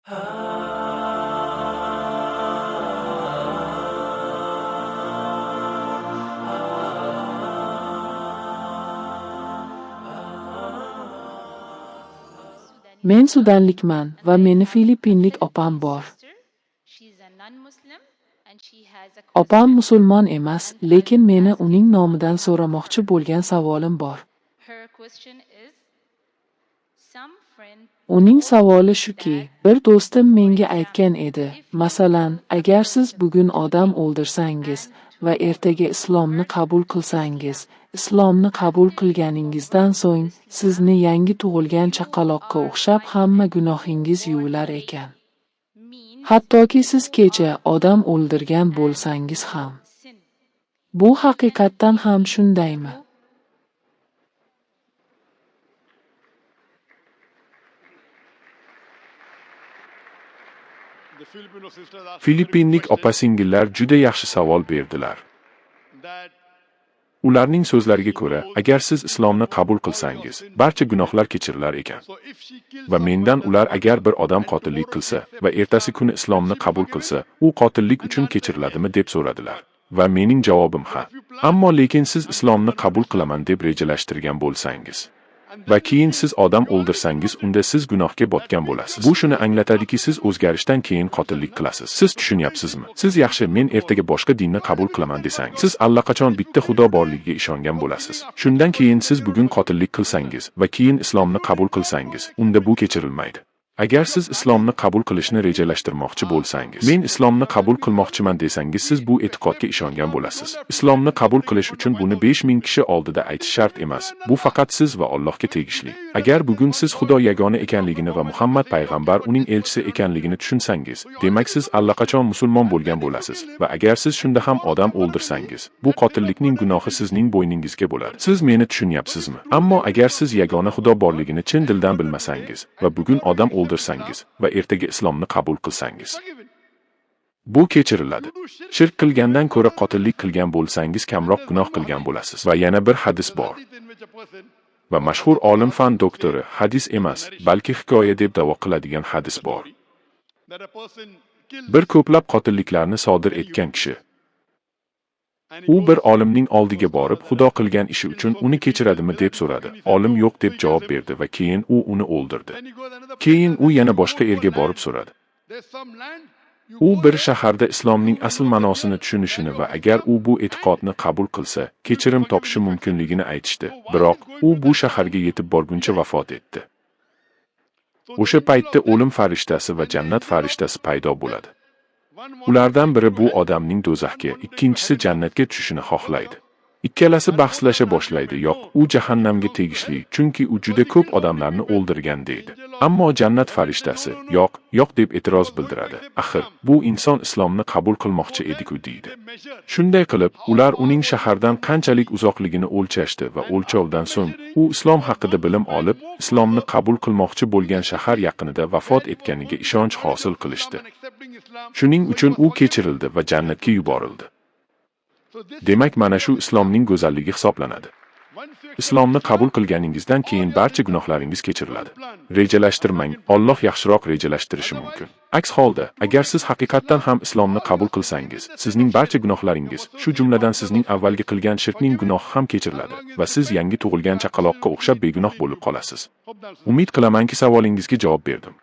Men sudanlikman va meni filippinlik opam bor. Opam musulmon emas, lekin meni uning nomidan so'ramoqchi bo'lgan savolim bor. Uning savoli shuki, bir do'stim menga aytgan edi, masalan, agar siz bugun odam o'ldirsangiz va ertaga islomni qabul qilsangiz, islomni qabul qilganingizdan so'ng sizni yangi tug'ilgan chaqaloqqa o'xshab hamma gunohingiz yuvilar ekan. Hattoki siz kecha odam o'ldirgan bo'lsangiz ham. Bu haqiqatdan ham shundaymi? Filippinlik opa-singillar juda yaxshi savol berdilar. Ularning so'zlariga ko'ra, agar siz islomni qabul qilsangiz, barcha gunohlar kechirilar ekan. Va mendan ular agar bir odam qotillik qilsa va ertasi kuni islomni qabul qilsa, u qotillik uchun kechiriladimi deb so'radilar. Va mening javobim ha. Ammo lekin siz islomni qabul qilaman deb rejalashtirgan bo'lsangiz va keyin siz odam o'ldirsangiz, unda siz gunohga botgan bo'lasiz. Bu shuni anglatadiki, siz o'zgarishdan keyin qotillik qilasiz. Siz tushunyapsizmi? Siz yaxshi, men ertaga boshqa dinni qabul qilaman desangiz, siz allaqachon bitta Xudo borligiga ishongan bo'lasiz. Shundan keyin siz bugun qotillik qilsangiz va keyin islomni qabul qilsangiz, unda bu kechirilmaydi. Agar siz islomni qabul qilishni rejalashtirmoqchi bo'lsangiz, men islomni qabul qilmoqchiman desangiz, siz bu e'tiqodga ishongan bo'lasiz. Islomni qabul qilish uchun buni 5000 kishi oldida aytish shart emas. Bu faqat siz va Allohga tegishli. Agar bugun siz Xudo yagona ekanligini va Muhammad payg'ambar uning elchisi ekanligini tushunsangiz, demak siz allaqachon musulmon bo'lgan bo'lasiz. Va agar siz shunda ham odam o'ldirsangiz, bu qotillikning gunohi sizning bo'yningizga bo'ladi. Siz meni tushunyapsizmi? Ammo agar siz yagona Xudo borligini chin dildan bilmasangiz va bugun odam o'ldirsangiz va ertaga islomni qabul qilsangiz, bu kechiriladi. Shirk qilgandan ko'ra qotillik qilgan bo'lsangiz kamroq gunoh qilgan bo'lasiz. Va yana bir hadis bor. Va mashhur olim fan doktori hadis emas, balki hikoya deb da'vo qiladigan hadis bor. Bir ko'plab qotilliklarni sodir etgan kishi. U bir olimning oldiga borib, Xudo qilgan ishi uchun uni kechiradimi deb so'radi. Olim yo'q deb javob berdi va keyin u uni o'ldirdi. Keyin u yana boshqa erga borib so'radi. U bir shaharda islomning asl ma'nosini tushunishini va agar u bu e'tiqodni qabul qilsa, kechirim topishi mumkinligini aytishdi. Biroq u bu shaharga yetib borguncha vafot etdi. O'sha paytda o'lim farishtasi va jannat farishtasi paydo bo'ladi. Ulardan biri bu odamning do'zaxga, ikkinchisi jannatga tushishini xohlaydi. Ikkalasi bahslasha boshlaydi. Yo'q, u jahannamga tegishli, chunki u juda ko'p odamlarni o'ldirgan deydi. Ammo jannat farishtasi, yo'q, yo'q deb e'tiroz bildiradi. Axir, bu inson islomni qabul qilmoqchi edi-ku deydi. Shunday qilib, ular uning shahardan qanchalik uzoqligini o'lchashdi va o'lchovdan so'ng u islom haqida bilim olib, islomni qabul qilmoqchi bo'lgan shahar yaqinida vafot etganiga ishonch hosil qilishdi. Shuning uchun u kechirildi va jannatga yuborildi. Demak, mana shu islomning go'zalligi hisoblanadi. Islomni qabul qilganingizdan keyin barcha gunohlaringiz kechiriladi. Rejalashtirmang, Alloh yaxshiroq rejalashtirishi mumkin. Aks holda, agar siz haqiqatdan ham islomni qabul qilsangiz, sizning barcha gunohlaringiz, shu jumladan sizning avvalgi qilgan shirkning gunohi ham kechiriladi va siz yangi tug'ilgan chaqaloqqa o'xshab begunoh bo'lib qolasiz. Umid qilamanki, savolingizga javob berdim.